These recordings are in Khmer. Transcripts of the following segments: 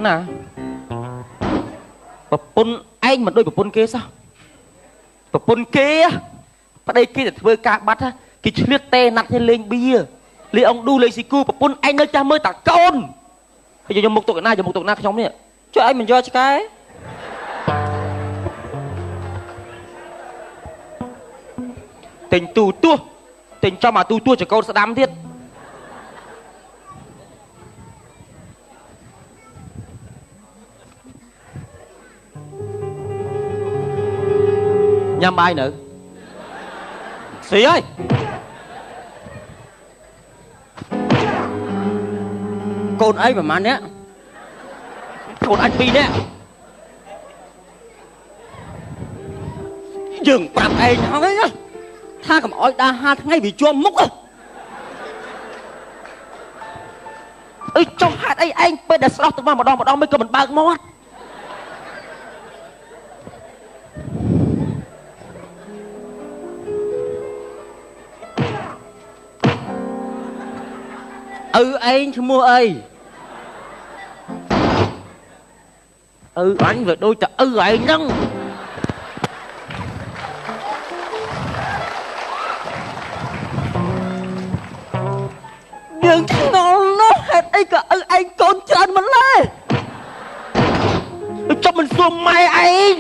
ណាប្រពន្ធឯងមិនដូចប្រពន្ធគេសោះប្រពន្ធគេប្តីគេទៅធ្វើការបាត់គេឆ្លៀតទេណាត់ឲ្យលេងបៀលេងអង្គឌូលេងស៊ីគូប្រពន្ធឯងនៅចាស់មើលតាកូនហើយយកមុខទុកណាយកមុខទុកណាខ្ញុំនេះជួយឯងមិនយកឆ្កែទិញទូទស្សន៍ទិញចំអាទូទស្សន៍ចកូនស្ដាំទៀតញ៉ាំបាយនៅស្អីហើយកូនឯងប្រហែលអ្នកកូនអញ2នាក់យើងប្រាប់ឯងហើយណាថាកុំអោយដើរ5ថ្ងៃវាជាប់មុខអើចុះហេតុអីឯងពេលដែលស្រស់ទៅមកម្ដងម្ដងមិនក៏មិនបើកមាត់ឪឯងឈ្មោះអីឪអញវាដូចតែឪឯងហ្នឹងយើងឆ្ងល់ណាស់ហេតុអីក៏ឪឯងកូនច្រើនម្ល៉េះចុះមិនសួរម៉ែឯង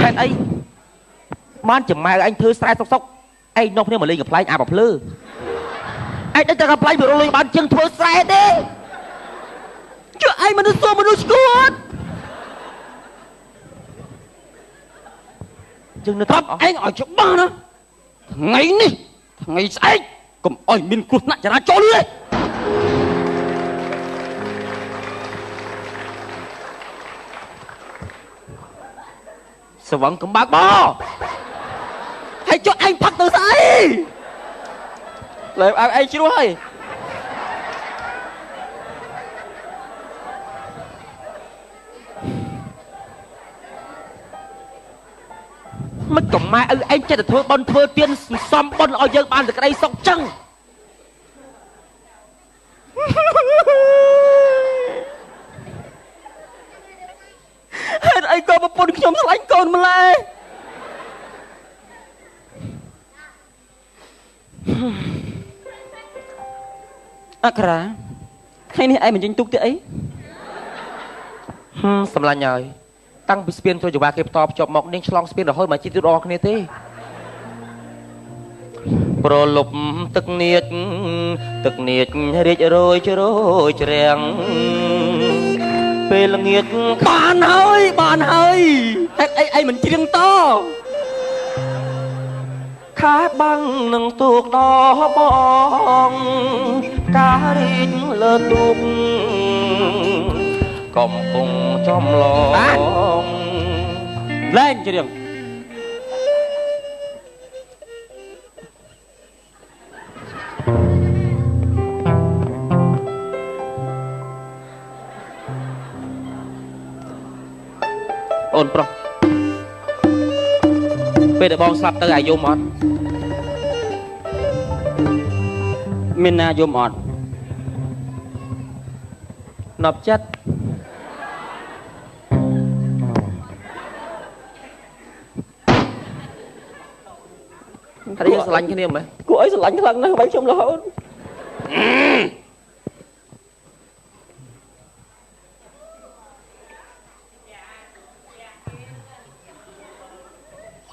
ហេតុអីបានជាម៉ែឯងធ្វើស្រែសុកសុកឯងនោះគ្នាមកលេងកំប្លែងអាបភ្លឺឯងដឹងតែកំប្លែងវារលុយបានជាងធ្វើស្រែទេជួយឯងមនុស្សសួរមនុស្សស្គួតយើងនៅប្រាប់ឯងឲ្យច្បាស់ណាថ្ងៃនេះថ្ងៃស្អែកកុំឲ្យមានគ្រោះថ្នាក់ចរាចរណ៍ទេស្វឹងកំបើកបហើយចុះឯងផឹកទៅស្អីលើឲ្យឯងជ្រោះហើយមិនក៏ម៉ែឪឯងចិត្តតែធ្វើបន់ធ្វើទៀនសំបន់ឲ្យយើងបានសេចក្តីសុខចឹងហេតុអីក៏ប្រពន្ធខ្ញុំស្រឡាញ់កូនម្ល៉េះអក្រាថ្ងៃនេះឯងមិនចេញទូកទេអីសម្លាញ់ហើយតាំងពីស្ពានចូលចង្វាគេបន្តភ្ជាប់មកនាងឆ្លងស្ពានរហូតមកជីទៅដល់គ្នាទេប្រលប់ទឹកនៀចទឹកនៀចរាជរយជ្រោយជ្រាំងពេលល្ងាចបានហើយបានហើយហេតុអីឯងមិនច្រៀងតខែបាំងនឹងទូកដបងការរីកលើទូកកំពុងចំឡងលែងច្រៀងអូនប្រុសពេលដែលបងស្លាប់ទៅអាយំអត់មានណាយំអត់ណប់ចិត្តតែយើងស្រឡាញ់គ្នាមែនគួរឲ្យស្រឡាញ់ខ្លាំងណាស់បែបខ្ញុំរហូត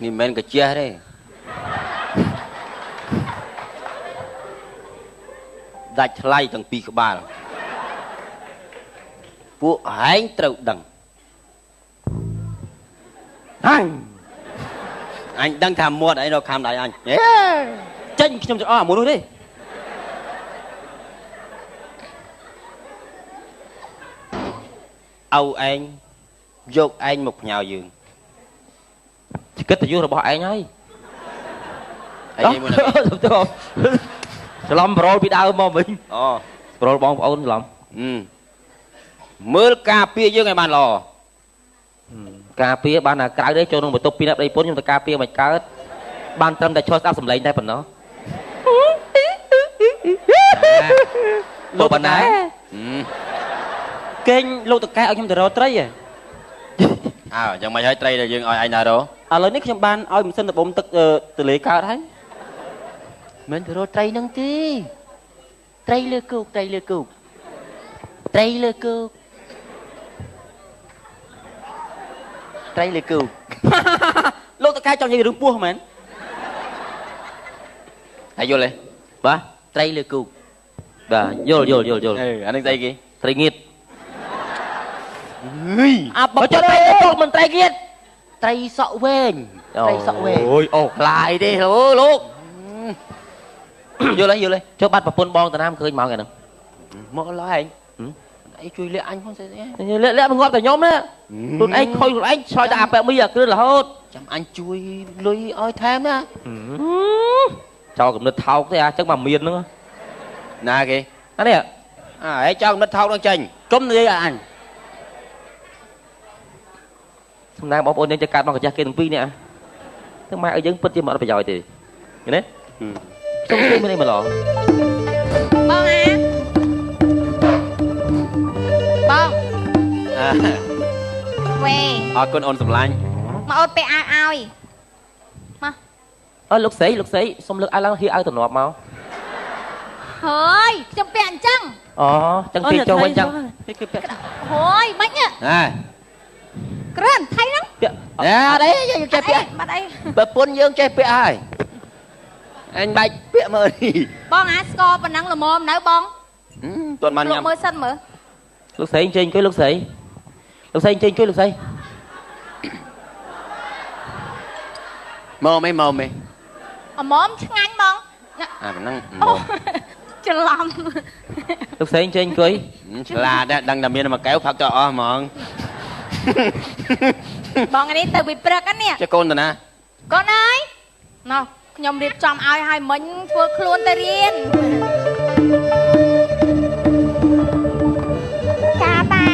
នេះមិនមែនកជះទេដាច់ថ្លៃទាំងពីរក្បាលពួកឯងត្រូវដឹងអញដឹងថាមាត់ឯងនៅខាំដៃអញចេញខ្ញុំចង់អស់អាមួយនោះទេឪឯងយកឯងមកផ្ញើយើងគិតទៅយុរបស់ឯងហើយឯងមួយណាច្រឡំប្រូលពីដើមមកវិញអូប្រូលបងប្អូនច្រឡំមើលការពារយើងឲ្យបានល្អការពារបានតែក្រៅទេចូលក្នុងបន្ទប់ពីរនាក់ប្តីប្រពន្ធខ្ញុំទៅការពារមិនកើតបានត្រឹមតែឈរស្ដាប់សម្លេងតែប៉ុណ្ណោះ លោកបណ្ណាគេងលោកតកែឲ្យខ្ញុំទៅរកត្រីហ៎អើយ៉ាងម៉េចហើយត្រីដែលយើងឲ្យឯងណារកឥឡូវនេះខ្ញុំបានឲ្យម៉ាស៊ីនដបុំទឹកទលេកើតហើយមិនទៅរកត្រីនឹងទេត្រីលើគោកត្រីលើគោកត្រីលើគោកត្រីលើគោកលោកតកែចង់និយាយរឿងពោះមែនហើយយល់ទេបាទត្រីលើគោកបាទយល់យល់យល់យល់អឺអានឹងស្អីគេត្រីងៀតអាបចុះត្រីគោកមិនត្រីងៀតត្រីសក់វែងត្រីសក់វែងអូយអូខ្លាយទេអូលោកយល់ហើយយល់ហើយចុះបាត់ប្រពន្ធបងតាណាមឃើញមកថ្ងៃហ្នឹងមកឡើយឯងអីជួយលាក់អញផងស្អីលាក់លាក់មកងាប់តែខ្ញុំណាខ្លួនឯងខុយខ្លួនឯងឆ្លើយតែអាប៉ែមីអាគ្រឿនរហូតចាំអញជួយលុយឲ្យថែមណាចោលកំណត់ថោកទេអាចឹងមកមានហ្នឹងណាគេអានេះអាហេចោលកំណត់ថោកហ្នឹងចេញកុំនិយាយឲ្យអញសំណាងបងប្អូនយើងจะកាត់មកកាចាស់គេទាំងពីរនេះទាំងម៉ែឲ្យយើងពិតជាមិនអត់ប្រយោជន៍ទេឃើញទេខ្ញុំឃើញមានអីមកឡបងអាបងវេអរគុណអូនសម្លាញ់មកអូនពាក់អាវឲ្យមកអើលោកស្រីលោកស្រីសុំលើកអាវឡើងហៀអាវតំណប់មកហើយខ្ញុំពាក់អញ្ចឹងអូចឹងគេចូលវិញចឹងគេពាក់ហើយម៉េចនេះណែគ្រឿនថៃហ្នឹងពាក់អត់អីយើងចេះពាក់បាត់អីប្រពន្ធយើងចេះពាក់ហើយអញបាច់ពាក់មើលនេះបងអាស្ករប៉ុណ្ណឹងល្មមនៅបងទាន់បានញ៉ាំមើលសិនមើលលោកស្រីអញ្ជើញអង្គុយលោកស្រីលោកស្រីអញ្ជើញអង្គុយលោកស្រីមកមេមកមេអមមឆ្ងាញ់បងអាប៉ុណ្ណឹងច្រឡំលោកស្រីអញ្ជើញអង្គុយឆ្លាតដែរដឹងតែមានមួយកែវផឹកទៅអស់ហ្មងបងនេះទៅពីព្រឹកហ្នឹងនេះចុះកូនតាណាកូនអើយណោះខ្ញុំរៀបចំឲ្យឲ្យមិញធ្វើខ្លួនទៅរៀនចាបា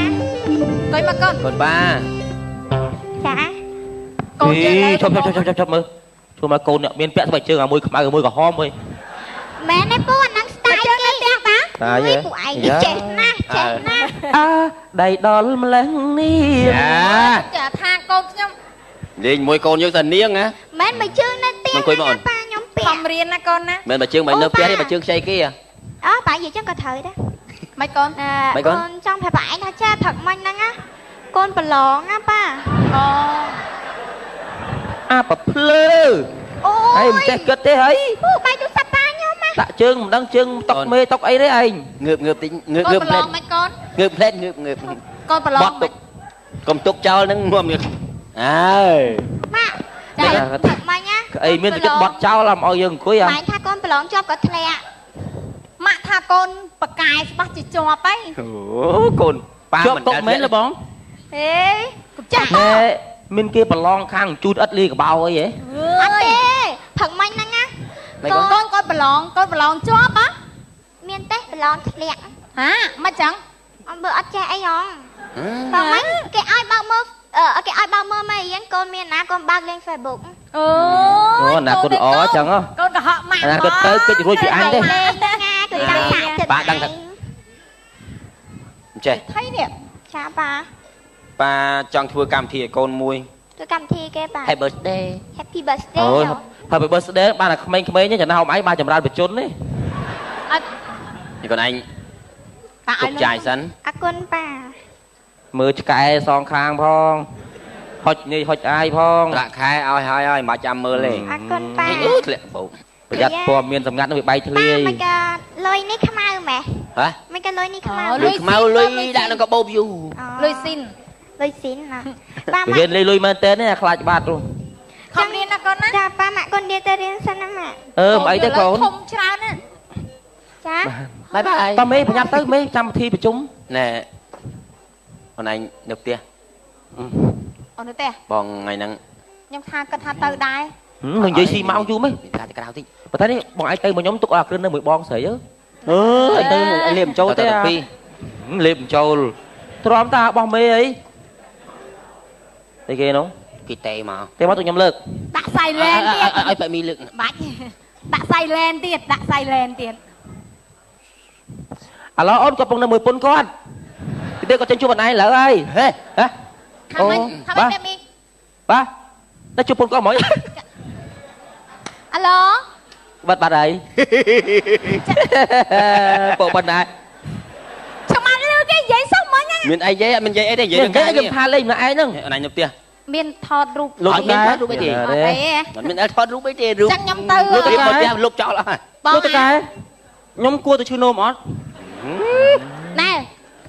កុយមកកូនកូនបាចាកូនយើងឈប់ឈប់ឈប់ឈប់មើលធ្វើមកកូនអ្នកមានពាក់ស្បែកជើងអាមួយខ្មៅមួយក្រហមហីមែនទេពូអាហ្នឹងស្ទាយគេផ្ទះបាតាយពួកឯងចេះណាស់ចេះណាស់អើដៃដល់ម្លឹងនេះចាថាកូនខ្ញុំលេងមួយកូនយើងតែនាងណាមែនបើជើងនៅផ្ទះណាប៉ាខ្ញុំពាក់ខំរៀនណាកូនណាមែនបើជើងមិននៅផ្ទះទេបើជើងខ្ចីគេអើប៉ានិយាយចឹងក៏ត្រូវដែរមិនកូនកូនចង់ប្រាប់ប៉ាឯងថាចាផឹកមិញហ្នឹងណាកូនប្រឡងណាប៉ាអូអាប្រភ្លើអូយមិនចេះគិតទេហីអូបាយទូរស័ព្ទប៉ាខ្ញុំណាដាក់ជើងមិនដឹងជើងតុកមេតុកអីទេឯងងើបងើបតិចងើបងើបផ្លែតមិនកូនងើបផ្លែតងើបងើបកូនប្រឡងទុកកុំទុកចោលហ្នឹងងំងើបអើយម៉ាក់ចាផឹកមិញណាអីមានតែចិត្តបត់ចោលអមឲ្យយើងអង្គុយម៉ែថាកូនប្រឡងជាប់ក៏ធ្លាក់ម៉ាក់ថាកូនបកែច្បាស់ជាជាប់ហីអូកូនប៉ាជាប់ទុកមែនលបងហេចាមានគេប្រឡងខាងជូតឥតលីកបោអីហ៎អត់ទេផឹកមិញហ្នឹងណាកូនកូនប្រឡងកូនប្រឡងជាប់ហ៎មានទេប្រឡងធ្លាក់ហាមិនចឹងអត់មើលអត់ចេះអីហងផឹកមិញគេឲ្យបើកមើលគេឲ្យបើកមើលមេរៀនកូនមានណាកូនបើកលេង Facebook អូអូណាគុណល្អចឹងហ៎កូនកុហកម៉ាក់ណាគិតទៅគិតរួចពីអញទេណាគឺចង់សាក់ចិត្តប៉ាដឹងថាចេះថៃនេះចាប៉ាប៉ាចង់ធ្វើកម្មវិធីឲ្យកូនមួយធ្វើកម្មវិធីគេប៉ា Happy birthday Happy birthday អូ Happy birthday បានតែក្មេងៗទេចំណាំឯងបានចម្រើនបជនទេអត់នេះកូនឯងប៉ាឲ្យចាយសិនអរគុណប៉ាមើលឆ្កែសងខាងផងហុចនេះហុចអាយផងប្រាក់ខែឲ្យហើយហើយមិនបាច់ចាំមើលទេអរគុណប៉ាអូធ្លាក់បោកប្រយ័ត្នព័ត៌មានសម្ងាត់នឹងវាបែកធ្លាយប៉ាមិនក៏លុយនេះខ្មៅម៉េះហ៎មិនក៏លុយនេះខ្មៅលុយខ្មៅលុយដាក់នឹងកាបូបយូរលុយស៊ីនលុយស៊ីនណាប៉ាវារៀនលុយមែនតើនេះខ្លាចបាត់ខំរៀនណាកូនណាចាប៉ាម៉ាក់កូនរៀនទៅរៀនសិនណាម៉ាក់អឺមិនអីទេកូនធំច្រើនណាចាបាយបាយតោះមេប្រញាប់ទៅមេចាំពិធីប្រជុំណែអូនឯងនៅផ្ទះអូននៅផ្ទះបងថ្ងៃហ្នឹងខ្ញុំថាគិតថាទៅដែរនឹងនិយាយស៊ីម៉ោងយូរមេថាទៅក្រៅតិចប៉ុន្តែនេះបងឯងទៅមកខ្ញុំទុកឲ្យអាគ្រិននៅមួយបងស្រីអើអញទៅលេបចូលទេអាពីលេបចូលទ្រាំតាបោះមេអីអីគេនោះគេតេមកទេមកទុកខ្ញុំលើកដាក់ silent ទៀតឲ្យប៉ែមីលើកបាច់ដាក់ silent ទៀតដាក់ silent ទៀត ឥឡូវអូនក៏ពងនៅមួយពុនគាត់ទីគាត់ចេញជួបអនឯងឡើយហើយហេហ៎ អូបាទ បាទតែជួបពុនគាត់ហ្មង អាឡូ បាត់បាត់ហើយ ពួកប៉ុណ្ណា ចាំបានលឺគេនិយាយសោះមិញ មានអីយាយអត់មាននិយាយអីទេនិយាយ រឿងគេខ្ញុំថាលេងម្នាក់ឯងហ្នឹង អនឯងនៅផ្ទះ មានថតរូប អត់មានថតរូបអីទេ អត់អី អត់មានថតរូបអីទេរូប ចឹងខ្ញុំទៅ លុបផ្ទះលុបចោលអស់ ហើយលោកតកែខ្ញុំគួរទៅឈឺនោមអត់ ណែ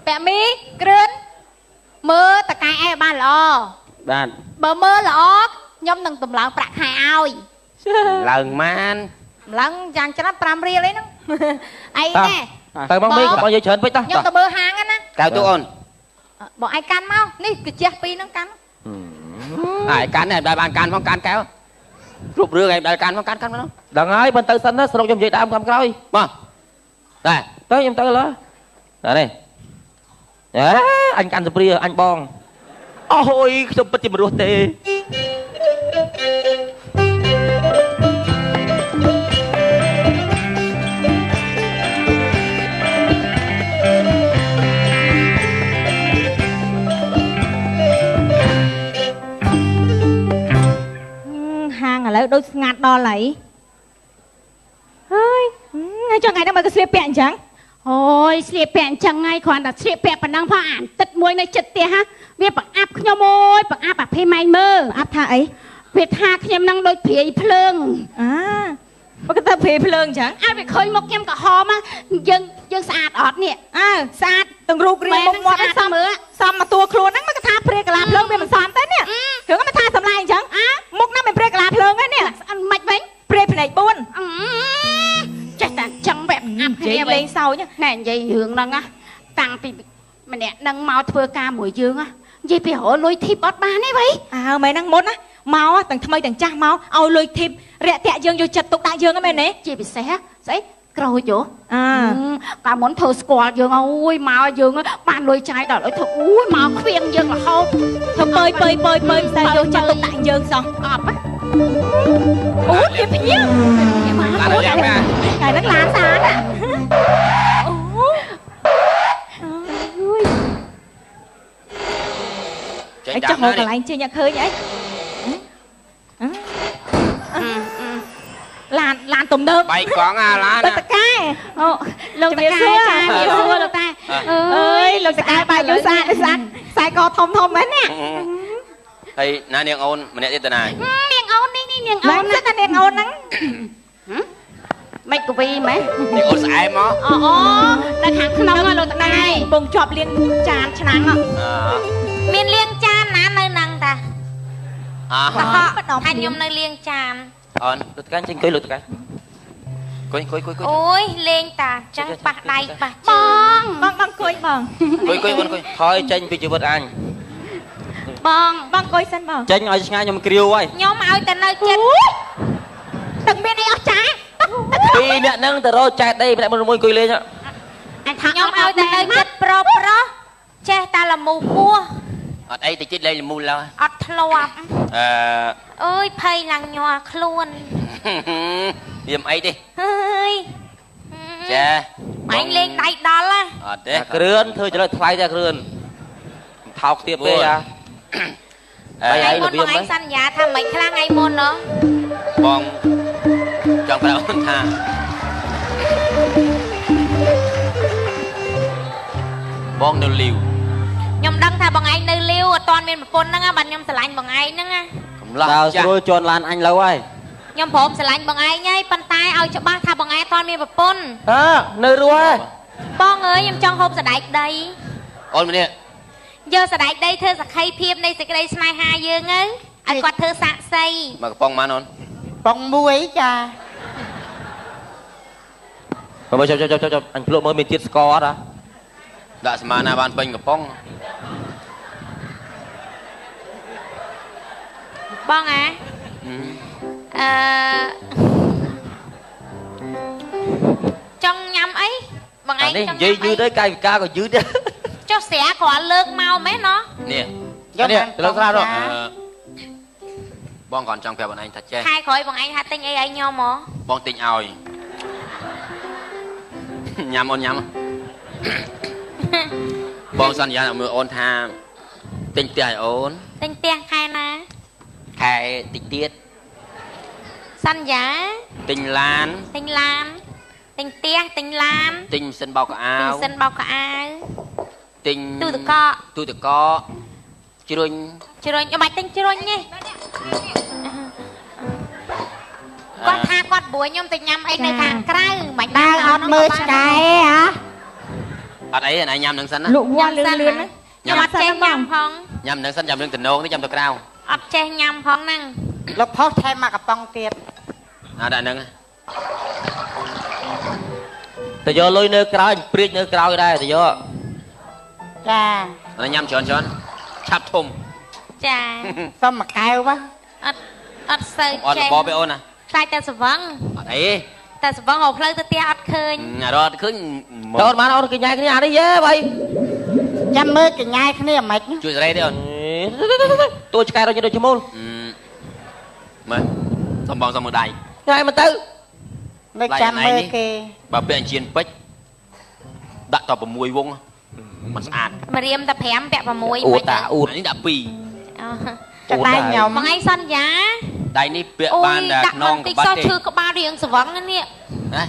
ពាក់មីគ្រឿនមើលតកែអែបានល្អ បាទ បើមើលល្អខ្ញុំនឹងតម្លើងប្រាក់ខែឲ្យ ឡើងម៉ាន ឡើងយ៉ាងច្រើន5រៀលអីហ្នឹងអីណែ ទៅមកមីកុំឲ្យនិយាយច្រើនពេកតោះ ខ្ញុំទៅមើលហាងណា កៅទូអូន បងឯងកាន់មកនេះកាជះពីរហ្នឹងកាន់ អាយកាន់ដែរបានកាន់ផងកាន់កែវគ្រប់រឿងឯងដែលកាន់ផងកាន់កាន់មក ដឹងហើយបើទៅសិនណាស្រុកខ្ញុំនិយាយដើមខាងក្រោយ បាទដែរ ទៅខ្ញុំទៅឡើយនេះអេអញកាន់សព្រាអញបងអូយខ្ញុំពិតជាមិនរស់ទេ ហាងឥឡូវដូចស្ងាត់ដល់ហើយហើយហើយចង់ថ្ងៃហ្នឹងមកក៏ស្លៀកពាក់អញ្ចឹង អូយស្លៀកពាក់អញ្ចឹងហើយគ្រាន់តែស្លៀកពាក់ប៉ុណ្ណឹងផងអានទឹកមួយនៅចិត្តផ្ទះហ่ะវាប្រអាប់ខ្ញុំអូយប្រអាប់អាភីម៉ែងមើល អាប់ថាអី វាថាខ្ញុំនឹងដូចព្រាយភ្លើង អាបើគេទៅព្រាយភ្លើងអញ្ចឹង អើវាឃើញមុខខ្ញុំក្រហមយើងយើងស្អាតអត់នេះ អើស្អាតទាំងរូបរាងមុខមាត់សមមើលសមមកតួខ្លួនហ្នឹងមកគេថាព្រាយកលាភ្លើងវាមិនសមទេនេះរឿងហ្នឹងមិនថាសម្លាញ់អញ្ចឹងមុខហ្នឹងមិនព្រាយកលាភ្លើងទេនេះ ស្អិនមិនវិញ ព្រាយភ្នែក4 ចេះតែចឹងបែបអាប់គ្នា លេងសើច ណែនិយាយរឿងហ្នឹងណាតាំងពីម្នាក់នឹងមកធ្វើការមួយយើងណានិយាយពីរលុយធីបអត់បានទេវ៉ៃ អើមែនហ្នឹងមុនណាមកទាំងថ្មីទាំងចាស់មកឲ្យលុយធីបរាក់ទាក់យើងយកចិត្តទុកដាក់យើងហ្នឹងមែនទេ ជាពិសេសស្អីក្រូចហ៎ អើ កាលមុនធ្វើស្គាល់យើងអូយមកយើងបានលុយចាយដល់ឲ្យធ្វើអូយមកខ្វៀងយើងរហូត ធ្វើពើយពើយពើយពើយតែយកចិត្តទុកដាក់យើងសោះ អប់ អូជាភ្ញៀវ ឡានយ៉ាងណា ថ្ងៃហ្នឹងឡានស្អាតអូ ចេញ ចុះមកកន្លែងចេញអត់ឃើញអីឡានឡានទំនើប បែកកង់អាឡាន តកែ អូលោកតកែចាសួរលោកតា អើយលោកតកែបែកយូស្អាតស្អាតខ្សែកធំធំមែនណា ហើយណានាងអូនម្នាក់ទៀតតាណា នាងអូននេះនាងអូន ណាណានាងអូនហ្នឹង មិនកវីម៉េះ នាងអូនស្អែមមក អូអូនៅខាងក្នុងលោកតកែ កំពុងជាប់លាងចានឆ្នាំង មានលាងចានណានៅហ្នឹងតា អើថាខ្ញុំនៅលាងចាន អូន លោកតកែចេញអង្គុយលោកតកែ អង្គុយអង្គុយអង្គុយ អូយលេងតាចឹងប៉ះដៃប៉ះជើង បងបងអង្គុយបង អង្គុយអង្គុយអង្គុយ ថយចេញពីជីវិតអញ បង បងអង្គុយសិនបង ចេញឲ្យឆ្ងាយខ្ញុំគ្រាវហើយ ខ្ញុំឲ្យតែនៅចិត្ត ទឹកមានអីអស់ចា ពីរអ្នកហ្នឹងទៅរកចែកដីម្នាក់មួយអង្គុយលេង អញថា ខ្ញុំឲ្យតែនៅចិត្តប្រុសប្រុសចេះតែលមូពោះ អត់អីទៅចិត្តលេងលមូឡើយ អត់ធ្លាប់ អឺ អើយភ័យឡើងញ័រខ្លួន វាមិនអីទេ ហើយ ចា បាញ់លេងដៃដល់ណា អត់ទេ គ្រឿនធ្វើចលើថ្លៃតែគ្រឿនថោកទៀតពេកអា ថ្ងៃមុនបងឯងសន្យាថាមិនខ្លាំងថ្ងៃមុនណោះ បងចង់ប្រាប់អូនថាបងនៅលីវ ខ្ញុំដឹងថាបងឯងនៅលាវអត់ទាន់មានប្រពន្ធហ្នឹងបាទខ្ញុំស្រឡាញ់បងឯងហ្នឹងណា កំឡោះ ចាស្រួលជន់ឡានអញលើហើយ ខ្ញុំព្រមស្រឡាញ់បងឯងហើយប៉ុន្តែឲ្យច្បាស់ថាបងឯងអត់ទាន់មានប្រពន្ធ អើនៅរស់ហើយ បងអើយខ្ញុំចង់ហូបសណ្ដែកដី អូនម្នាក់ យកសណ្ដែកដីធ្វើសក្ខីភាពនៃសេចក្តីស្នេហាយើងទៅឲ្យគាត់ធ្វើសាក់សី មកកំប៉ុងម៉ានអូន ប៉ុងមួយចា មើលចាប់ចាប់ចាប់ចាប់អញភ្លក់មើលមានជាតិស្ករអត់ហ៎ ដាក់ស្មានណាបានពេញកំប៉ុង បងអាអឺចង់ញ៉ាំអីបងឯង ចង់និយាយយឺតទៅកាយវិការក៏យឺតដែរ ចុះស្រាគ្រាន់លើកមកមែនណោះ នេះ នេះទៅលើស្រានោះ បងគ្រាន់ចង់ប្រាប់បងឯងថាចេះ ខែក្រោយបងឯងថាទិញអីឲ្យខ្ញុំហ៎ បងទិញឲ្យញ៉ាំអូនញ៉ាំ បងសន្យាឲ្យមើលអូនថាទិញផ្ទះឲ្យអូនទិញផ្ទះខែណាខែតិចទៀតសន្យាទិញឡានទិញឡានទិញផ្ទះទិញឡានទិញម៉ាស៊ីនបោកខោអាវទិញម៉ាស៊ីនបោកខោអាវទិញទូទឹកកកទូទឹកកកជ្រុញជ្រុញអត់បាច់ទិញជ្រុញទេគាត់ថាគាត់បួយខ្ញុំទៅញ៉ាំអីនៅខាងក្រៅមិនដើរអត់មើលឆ្កែហ៎អត់អីណៃញ៉ាំនឹងសិនណាលក់វ៉ាលឿនលឿនណាញ៉ាំអត់ចេះញ៉ាំផងញ៉ាំនឹងសិនចាំរឿងតំណងនេះចាំទៅក្រៅអត់ចេះញ៉ាំផងហ្នឹងលោកផុសថែមមកកំប៉ុងទៀតអត់ដាក់ហ្នឹងទៅយកលុយនៅក្រោយព្រាចនៅក្រោយដែរទៅយកចាញ៉ាំច្រើនច្រើនឆាប់ធំចាសុំមួយកែវអត់អត់សូវចេះអត់របបទេអូនណាខ្លាចតែស្វឹងអត់អីតែស្វឹងរកផ្លូវទៅផ្ទះអត់ឃើញរត់ឃើញអូនបានអូនគេញ៉ែគ្នាអានេះយេបើចាំមើលគេញ៉ែគ្នាមិនជួយសេរីទេអូនតួឆ្កែរត់ដូចឈ្មោលមើលសុំបងសុំមើលដៃញ៉ែមកទៅនៅចាំមើលគេបើពាក់អញ្ជៀនពេជ្រដាក់ត6វងមិនស្អាតមករៀមតែ5ពាក់6 អួតតាអួតនេះដាក់2ចាដៃខ្ញុំបងឯងសន្យាដៃនេះពាក់បានតែខ្នងក្បាត់ទេឈឺក្បាលរៀងស្វឹងនេះណា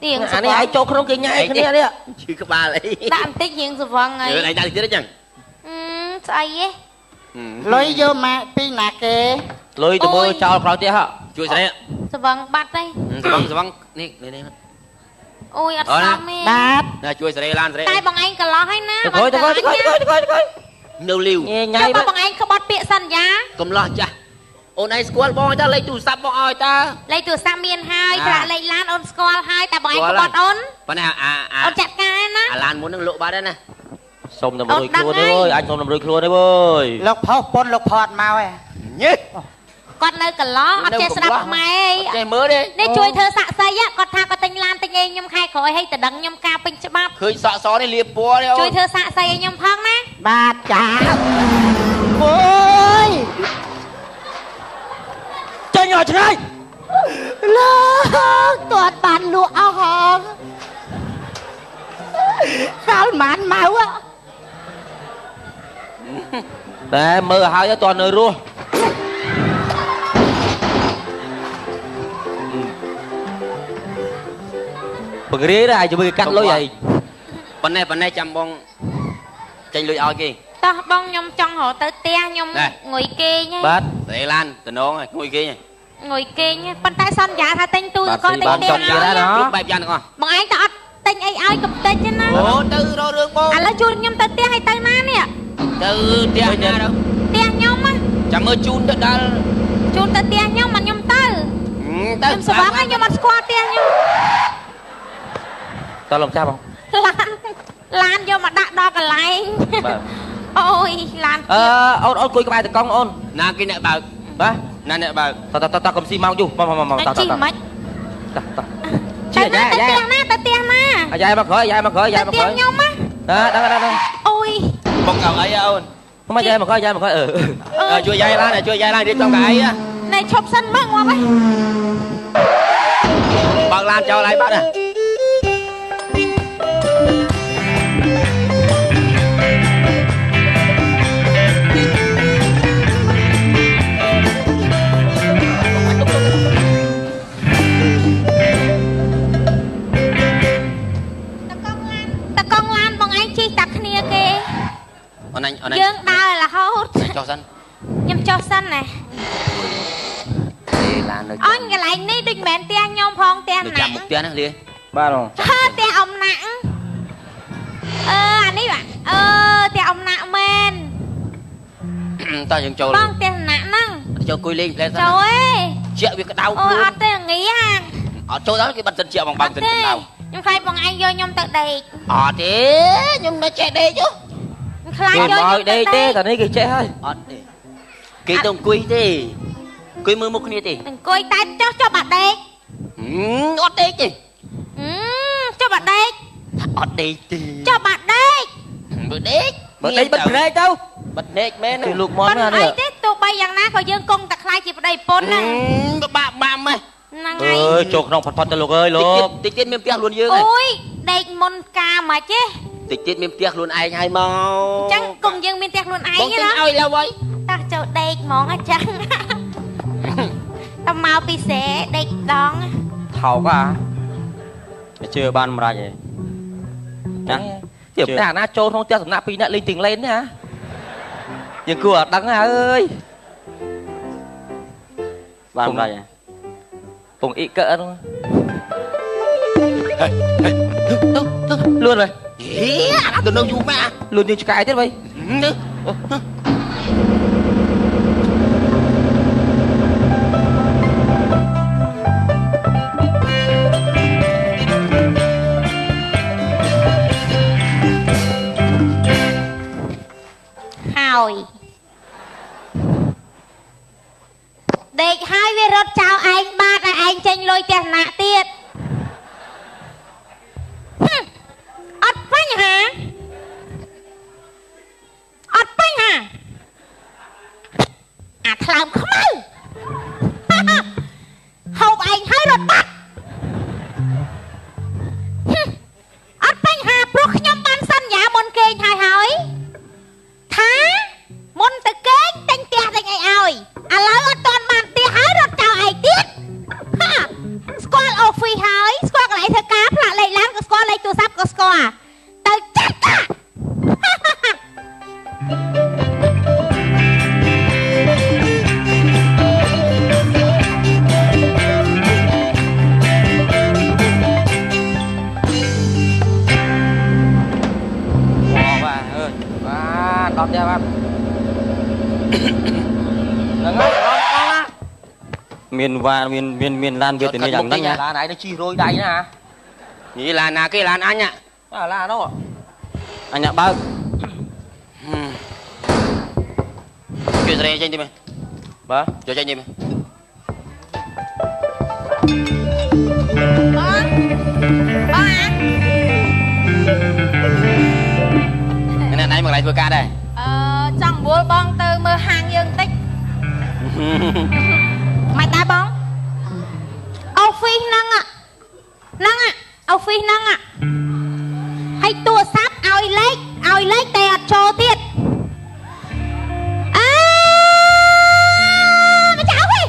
រៀងអានេះឯងចូលក្នុងគេញ៉ែគ្នានេះឈឺក្បាលអីដាក់បន្តិចរៀងស្វឹងហើយឯងដាក់ទៀតអញ្ចឹងស្អីហ៎លុយយកមកពីណាគេលុយទៅមើលចោលក្រោយផ្ទះហ៎ជួយស្រីស្វឹងបាត់ហើយស្វឹងស្វឹងនេះនេះអូយអត់សមទេបាទណាជួយសេរីឡានសេរីតែបងឯងកន្លោះហើយណាទៅទៅទៅទៅនៅលីវញ៉ៃបងឯងក្បត់ពាក្យសន្យាកំឡោះចាស់អូនឯងស្គាល់បងតាលេខទូរស័ព្ទបងឲ្យតាលេខទូរស័ព្ទមានហើយប្រាក់លេខឡានអូនស្គាល់ហើយតែបងឯងក្បត់អូនប៉ុន្តែអាអូនចាត់ការណាអាឡានមុននឹងលក់បាត់ហើយណាសុំតែ100ខ្លួនទេអើយអាចសុំ100ខ្លួនទេអើយលោកផុសប៉ុនលោកផតមកឯងញ៉េគាត់នៅកន្លោះអត់ចេះស្ដាប់ខ្មែរអីចេះមើលទេនេះជួយធ្វើសាក់សីគាត់ថាគាត់ទិញឡានទិញអីខ្ញុំខែក្រោយឲ្យទៅដឹងខ្ញុំការពេញច្បាប់ឃើញសក់សនេះលាបពណ៌នេះអូនជួយធ្វើសាក់សីឲ្យខ្ញុំផងណាបាទចាអូយចេញឲ្យឆ្ងាយលោកទាត់បានលក់អស់ហងសាល់ម៉ានមកតែមើលឲ្យហើយតើនៅរស់បង្រាយដែរជាមួយគេកាត់លុយឯងប៉ុណ្ណេះប៉ុណ្ណេះចាំបងចេញលុយឲ្យគេតោះបងខ្ញុំចង់រកទៅផ្ទះខ្ញុំងុយគេងហើយបាទសេឡានតំណងហើយងុយគេងងុយគេងប៉ុន្តែសន្យាថាទិញទូទឹកកកទិញផ្ទះឲ្យបែបយ៉ាងទាំងអស់បងឯងតើអត់ទិញអីឲ្យកុំទិញទេណាអូទៅរករឿងបងឥឡូវជួនខ្ញុំទៅផ្ទះឲ្យទៅណានេះទៅផ្ទះណាទៅផ្ទះខ្ញុំចាំមើលជូនទៅដល់ជូនទៅផ្ទះខ្ញុំមិនខ្ញុំទៅទៅខ្ញុំស្វាងខ្ញុំអត់ស្គាល់ផ្ទះខ្ញុំតើលោកចាស់បងឡានយកមកដាក់ដល់កន្លែងបាទអូយឡានអឺអូនអូនគួយក្បែរតកង់អូនណាគេអ្នកបើកបាទណាអ្នកបើកតតតតកុំស៊ីម៉ោងយូរមកមកមកតតតតតជីយ៉ាយ៉ាទៅផ្ទះណាទៅផ្ទះណាអាយ៉ៃមកក្រោយអាយ៉ៃមកក្រោយអាយ៉ៃមកក្រោយខ្ញុំណាដឹងដឹងអូយបងកៅអីអូនមកយ៉ៃមកក្រោយយ៉ៃមកក្រោយអឺជួយយ៉ៃឡានជួយយ៉ៃឡានរៀបចំកៅអីណែឈប់សិនមកងាប់ហើយបើកឡានចោលហើយបាត់ណា យើងដើររហូត ចុះសិន ខ្ញុំចុះសិនណា ឡាននៅ អញកន្លែងនេះដូចមិនមែនផ្ទះខ្ញុំផងផ្ទះណា ចាំមុខផ្ទះណាលា បាទបង ផ្ទះអំណាក់អឺអានេះបាទអឺផ្ទះអំណាក់មែន តោះយើងចូល បងផ្ទះអំណាក់ហ្នឹង ចូលអង្គុយលេងផ្លែសិន ចូលឯង ជាក់វាក្តៅ អូអត់ទេងាហាង អត់ចូលដល់គេបាត់សិនជាក់បងបើកសិនក្តៅ ខ្ញុំខ្លាចបងឯងយកខ្ញុំទៅដេក អត់ទេខ្ញុំមិនចេះដេកទេ ខ្លាចយក ឲ្យដេកទេតែនេះគេចេះហើយ អត់ទេគេទៅអង្គុយទេអង្គុយមើលមុខគ្នាទេ អង្គុយតែចុះចុះបាត់ដេក អត់ដេកទេ ចុះបាត់ដេក អត់ដេកទេ ចុះបាត់ដេក បើដេក បើដេកបិទភ្នែកទៅ បិទភ្នែកមែន គឺលោកមន់ណា នេះអីទេទោះបីយ៉ាងណាក៏យើងគង់តែខ្លាចជាប្តីប្រពន្ធហ្នឹង ពិបាកបាក់ម៉េះ ហ្នឹងហើយ អើយចូលក្នុងផុតផុតទៅលោកអើយលោក តិចទៀតមានផ្ទះខ្លួនយើង អូយដេកមុនការមកទេ តិចទៀតមានផ្ទះខ្លួនឯងហើយមកចឹងគង់យើងមានផ្ទះខ្លួនឯងបងទិញឲ្យឡើយហើយតោះចូលដេកហ្មងអញ្ចឹងតមកពីស្រែដេកដងថោកអាជឿបានម្រាច់ឯងណាជាផ្ទះណាចូលក្នុងផ្ទះសំណាក់ពីរនាក់លេងទីងលេនណាយើងគួរអត់ដឹងអើយបានម្រាច់ឯងពងអ៊ីកើហ្នឹងទៅលឿនហើយហេអាទៅនៅយូរម៉ាលឿនជាងឆ្កែទៀតវិញទៅហើយដេកហើយវារត់ចោលឯងបាត់ឲ្យឯងចេញលុយផ្ទះណាក់ទៀតអត់បញ្ហាអត់បញ្ហាអាថ្លើមខ្មៅហូបឯងហើយរត់បាត់អត់បញ្ហាព្រោះខ្ញុំបានសន្យាមុនគេងហើយហើយថាមុនទៅគេងទិញផ្ទះទិញអីឲ្យឥឡូវអត់ទាន់បានផ្ទះហើយរត់ចោលឯងទៀតស្គាល់អូហ្វីសហើយស្គាល់កន្លែងធ្វើការផ្លាកលេខឡានក៏ស្គាល់លេខទូរស័ព្ទក៏ស្គាល់ទៅចាត់តាបាទអើយបាទដល់ផ្ទះបាទហ្នឹងហើយមានវ៉ាមានមានមានឡានវេទនាយ៉ាងហ្នឹងណាឡានឯងទៅជិះរយដៃណានេះឡានណាគេឡានអញអាឡាននោះអញបើកជួយស្រីចេញទីមើលបាទជួយចេញទីមើលបងបងអានេះណៃមកឡៃធ្វើការដែរចង់វល់បងទៅមើលហាងយើងតិចមិនដែរបងអូហ្វីសហ្នឹងហ្នឹងអូហ្វីសហ្នឹងហើយទូរស័ព្ទឲ្យលេខឲ្យលេខតែអត់ចូលទៀតអើម្ចាស់អូហ្វីស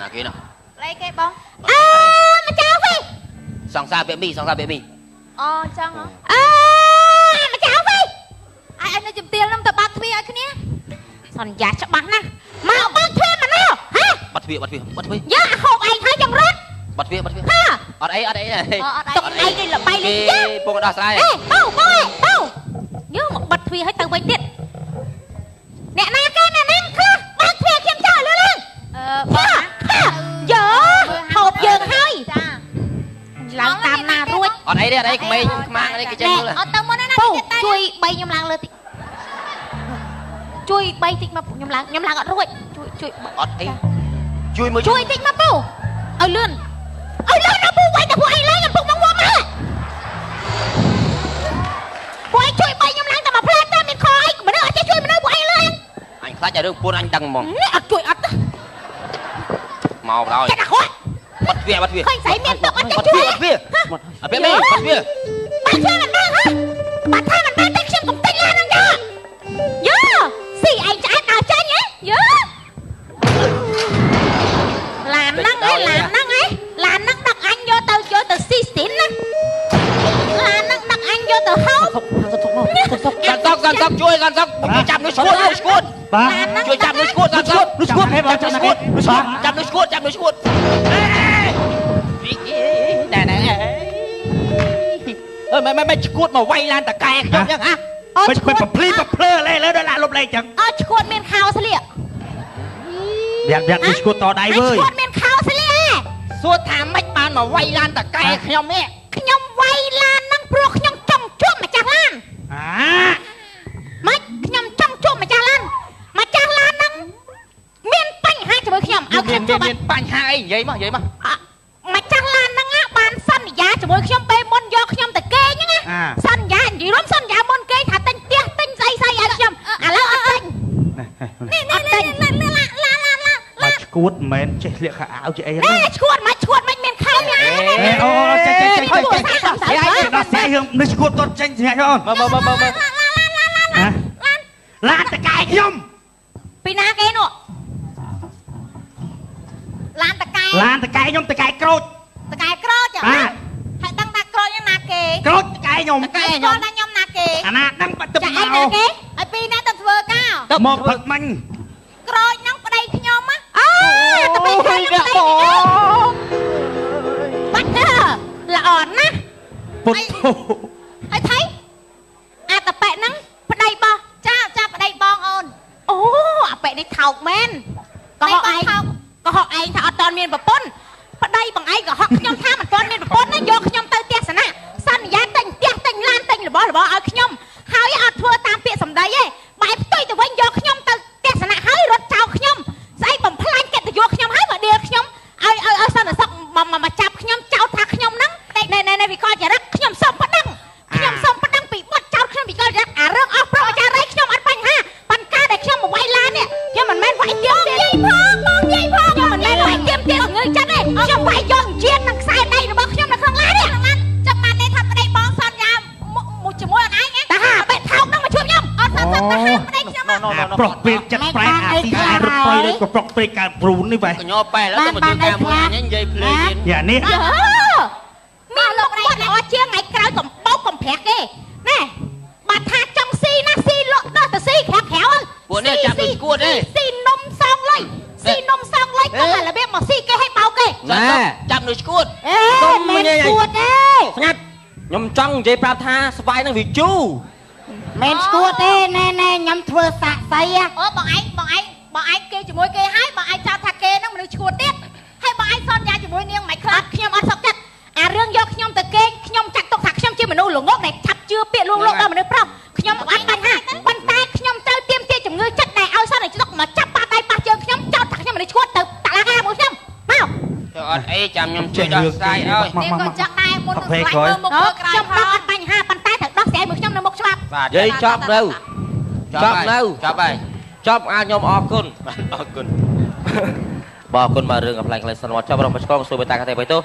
ណាគេនោះលេខគេបងអើម្ចាស់អូហ្វីសសង្សារពាក្យមីសង្សារពាក្យមីអូចឹងហ៎អើម្ចាស់អូហ្វីសឲ្យនៅជំទាវខ្ញុំទៅបើកទ្វារឲ្យគ្នាសន្យាច្បាស់ណាស់មកបើកទ្វារមកណោះហ៎បាត់ទ្វារបាត់ទ្វារបាត់ទ្វារយ៉ាហូបឯងហើយចង់រត់បាត់ទ្វារបាត់ទ្វារអត់អីអត់អីទុកឯងនេះលបាយលេងយ៉ាពងដោះស្រាយអេបោបោបោយើងមកបាត់ទ្វារឲ្យទៅវិញទៀតអ្នកណាគេអ្នកណាខ្លះបើកទ្វារខ្ញុំចោលលឿនលឿន បងយើហូបយើងហើយចាឡើងតាមណារួចអត់អីទេអត់អីក្មេងខ្មាំងអីគេចេញមើលអត់ទៅមុនណាជួយបីខ្ញុំឡើងលើតិចជួយបីតិចមកខ្ញុំឡើងខ្ញុំឡើងអត់រួចជួយជួយអត់អីជួយមើលជួយតិចមកពូឲ្យលឿនឲ្យលឿនណាពូវាយតែពួកឯងឡើងខ្ញុំពុកមកមកពួកឯងជួយបីខ្ញុំឡើងតែមួយផ្លែតែមានខអីមនុស្សអត់ចេះជួយមនុស្សពួកឯងឡើងអញខ្លាចឲ្យរឿងពួនអញដឹងហ្មងអត់ជួយអត់មកដល់ចិត្តអាក្រក់បាត់ទ្វារបាត់ទ្វារឃើញស្រីមានទុកអត់ចេះជួយបាត់ទ្វារអត់ពាក់មេបាត់ទ្វារបាត់ទ្វារមិនបានហ៎បាត់ថាមិនបានតែខ្ញុំកំទេចឡានហ្នឹងយ៉ាយោស៊ីឯងឆ្អែតដល់ចេញហ៎យោឡានហ្នឹងឯងឡានហ្នឹងឯងឡានហ្នឹងដឹកអញយកទៅយកទៅស៊ីស្ទីនណាឡានហ្នឹងដឹកអញយកទៅហូប កាន់តុកកាន់តុកជួយកាន់តុកចាប់នោះឈួតឈួតជួយចាប់នោះឈួតកាន់តុកនោះឈួតចាប់នោះឈួតចាប់នោះឈួតចាប់នោះឈួតណែណែអើមិនមិនឈួតមកវាយឡានតកែខ្ញុំចឹងហ៎ អូឈួតប្រភ្លីប្រភ្លើលេលើដល់ឡាលុបលេចឹង អូឈួតមានខោស្លៀកយ៉ាក់យ៉ាក់ឈួតតដៃវើយ ឈួតមានខោស្លៀក សួរថាម៉េចបានមកវាយឡានតកែខ្ញុំនេះ ខ្ញុំវាយឡានហ្នឹងព្រោះខ្ញុំចង់ជួបម្ចាស់ឡាន អាម៉េចខ្ញុំចង់ជួបម្ចាស់ឡានម្ចាស់ឡានហ្នឹងមានបញ្ហាជាមួយខ្ញុំឲ្យខ្ញុំជួប មានបញ្ហាអីនិយាយមកនិយាយមក ម្ចាស់ឡានហ្នឹងបានសន្យាជាមួយខ្ញុំពេលមុនយកខ្ញុំទៅគេងហ្នឹងសន្យានិយាយរួមសន្យាមុនគេថាទិញផ្ទះទិញស្អីស្អីឲ្យខ្ញុំឥឡូវអត់ទិញ នេះនេះនេះ ឡាឡាឡា ឡាឈួតមិនមែនចេះស្លៀកខោអាវជាអីហ្នឹងឈួតមិនឈួតមិនមានខោឡាន អូចេះចេះចេះចេះ ដោះស្រាយរឿងនេះឈួតគាត់ចេញសម្រាប់អូន មើលមើលមើលមើល ឡានតកែខ្ញុំ ពីណាគេនោះឡានតកែ ឡានតកែខ្ញុំតកែក្រូច តកែក្រូច បាទ ហើយដឹងថាក្រូចហ្នឹងណាគេ ក្រូចតកែខ្ញុំ តកែខ្ញុំថាខ្ញុំណាគេ អាណាដឹងបាត់ទឹក មកណាគេហើយពីណាទៅធ្វើការ មកផឹកមាញ់ ក្រូចហ្នឹងប្តីខ្ញុំអូតទៅខ្ញុំប្តីបាត់ទៅល្អណាស់ ពុទ្ធ ហើយថៃអាតប៉ែហ្នឹងប្តីបោះចាចាប្តីបងអូនអូអាប៉ែនេះថោកមែនកុហកឯងកុហកឯងថាអត់តន់មានប្រពន្ធប្តីបងឯងកុហកខ្ញុំថាមិនតន់មានប្រពន្ធណាយកខ្ញុំទៅផ្ទះសនៈសន្យាទិញផ្ទះទិញឡានទិញរបស់របរឲ្យខ្ញុំហើយអត់ធ្វើតាមពាក្យសម្ដីទេបែរផ្ទុយទៅវិញយកខ្ញុំទៅផ្ទះសនៈហើយរត់ចោលខ្ញុំស្អីបំផ្លាញកិត្តិយសខ្ញុំហើយមកដៀលខ្ញុំឲ្យឲ្យឲ្យសន្តិសុខមកចាប់ខ្ញុំចោទថាខ្ញុំហ្នឹងណែណែណែវិកលចរិតខ្ញុំសុំប្តឹងខ្ញុំសុំប្តឹងពីបទចោទខ្ញុំវិកលចរិតអារឿងអស់ប្រចារីខ្ញុំអត់បញ្ហាប៉ុន្តែដែលខ្ញុំមកវាយឡាននេះខ្ញុំមិនមែនវាយទៀមទៀតផងបងយាយផងខ្ញុំមិនមែនវាយទៀមទៀតងើចិត្តទេខ្ញុំវាយយកជានឹងខ្សែដៃរបស់ខ្ញុំនៅក្នុងឡាននេះចាំបានន័យថាប្តីបងសន្យាជាមួយអនឯងតាហាបេថោកហ្នឹងមកជួបខ្ញុំអត់សន្យាតាហាប្តីខ្ញុំ ប្រុសពេកចិត្តប្រែអាស៊ីខ្សែរត់ប្រៃដូចក៏ប្រុសពេកកើតព្រូននេះបែ កញោប៉ែឡើយទៅមកធ្វើការមួយញនិយាយភ្លេទៀត យ៉ានេះ មានលោកគាត់ល្អជាងថ្ងៃក្រោយកំបោកកំប្រាក់គេណែបើថាចង់ស៊ីណាស៊ីលក់ដោះទៅស៊ីក្រៅក្រៅ ពួកនេះចាប់ទៅគួតទេ ស៊ីនំសងលុយស៊ីនំសងលុយក៏របៀបមកស៊ីគេឲ្យបោកគេ ចាប់នៅឈួត អេមិនឈួតទេ ស្ងាត់ខ្ញុំចង់និយាយប្រាប់ថាស្វាយនឹងវាជូរ មិនឈួតទេណែណែខ្ញុំធ្វើសាក់សី អូបងឯងបងឯងបងឯងគេជាមួយគេហើយបងឯងចោទថាគេនឹងមនុស្សឈួតទៀតហើយបងឯងសន្យាជាមួយនាងមិនខ្លះខ្ញុំអត់សុខចិត្តអារឿងយកខ្ញុំទៅគេខ្ញុំចាត់ទុកថាខ្ញុំជាមនុស្សល្ងងដែលឆាប់ជឿពាក្យលួងលោមដល់មនុស្សប្រុសខ្ញុំអត់បញ្ហាប៉ុន្តែខ្ញុំត្រូវទាមទារជំងឺចិត្តដែលឲ្យសន្តិសុខមកចាប់ប៉ះដៃប៉ះជើងខ្ញុំចោទថាខ្ញុំមនុស្សឈួតទៅតឡាការមួយខ្ញុំមក ទៅអត់អីចាំខ្ញុំជួយដោះស្រាយឲ្យ នេះក៏ចឹងដែរមុននឹងស្លាញ់មើលមុខមើលក្រោយ ខ្ញុំដោះអត់បញ្ហាប៉ុន្តែត្រូវដោះស្រាយមួយខ្ញុំនៅមុខច្បាប់ និយាយចប់នៅចប់នៅ ចប់ហើយ ចប់អាខ្ញុំអរគុណ អរគុណ បាទអរគុណមករឿងកំ pl ែងក្លែងសន្មត់ចប់រំឆ្កងសូមមេត្តាកតេបៃទោ